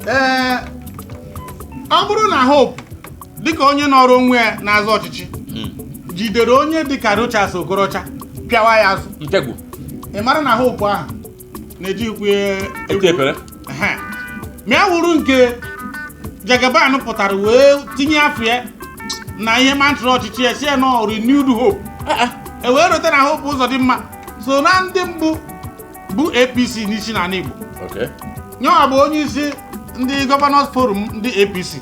Ee, ọ bụrụ na Hope, dịka onye nọrọ onwe ya na-azọ ọchịchị, jidere onye dịka Rochas Okorocha pịawa ya azụ, Ntegwu. Ị mara na Hope ahụ na-ejikwa Eti efere. Ehe. Ma ya wuru nke Jagaban pụtara wee tinye afọ ya na ihe mantra ọchịchị ya, si ya nọ renewed hope, e wee rute na Hope Ụzọdịmma so na ndị mbụ bụ APC n'isi n'ala Igbo. Nyewa bụ onye isi ndị Governors Forum ndị APC.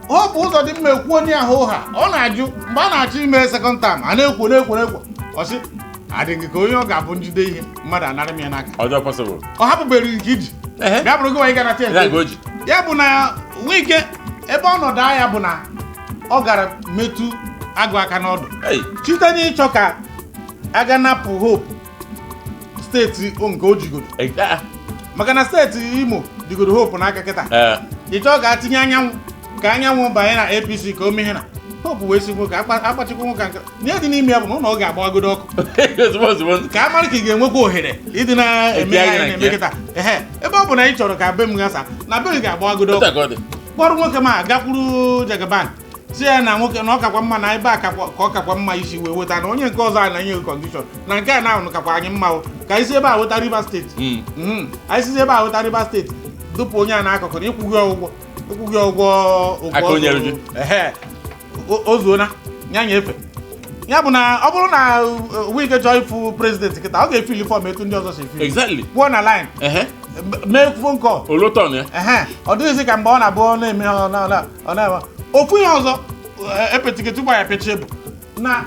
Hope Ụzọdịmma ekwu onye ahụ ha ọ na-ajụ mgbe a na-achọ ime second term, a na-ekwo na-ekwo na-ekwo, ọ sị adịghị ka onye ọ ga-abụ njide ihe mmadụ anara m ya n'aka. Ọjọọ possible. Ọ hapụbeghị nke iji bịa bụrụ gị nwa ị gara Ya ka o ji. Ya bụ na Wike, ebe ọnọdụ agha bụ na ọ gara metụ agụ aka n'ọdụ site n'ịchọ ka aga napụ Hope steeti nke o jigodo, maka na steeti Imo jigodo Hope n'aka kịta. Ịchọ ka atinye Anyanwụ, ka Anyanwụ banye na APC ka o meghe na Hope wee si nwoke akpachikwa nwoke nke ihe dị n'ime ya bụ na ụlọ ọ ga-agbagodo ọkụ Ozugbo ozugbo. ka a mara ka ị ga-enwekwa ohere ịdị na-eme Eti ihe anyị anyị na na-eme nke ya. kịta. Ehe, ebe ọ bụ na ị chọrọ ka be m ghasa na be gị ga-agbagodo Otu ọkụ, a ka ọ dị. Kpọrọ nwoke ma gakwuru Jagaban, si ya na nwoke na ọ kakwa mma na ebe a kakwa ka ọ kakwa mma isi wee weta na onye nke ọzọ a na-enye condition na nke a na-ahụ kakwa anyị mma o, ka isi ebe a weta Rivers Steeti. Anyị sizi ebe a weta Rivers Steeti, dụpụ onye a n'akụkụ na ịkwụghị ụgwọ, ịkwụghị ụgwọ ụgwọ. Aka onye ruru. Ehe, o zuona ya nyefe ya. Bụ na ọ bụrụ na Wike chọọ ịfụ president kịta, ọ ga-efili form etu ndị ọzọ si efili, kwụọ na line, mee phone call. Oloton ya. Ehe, ọ dịghịzị ka mgbe ọ na-abụ ọ na-eme ọ na-eme ofu ihe ọzọ. Epetiketi gba ya pechie bụ na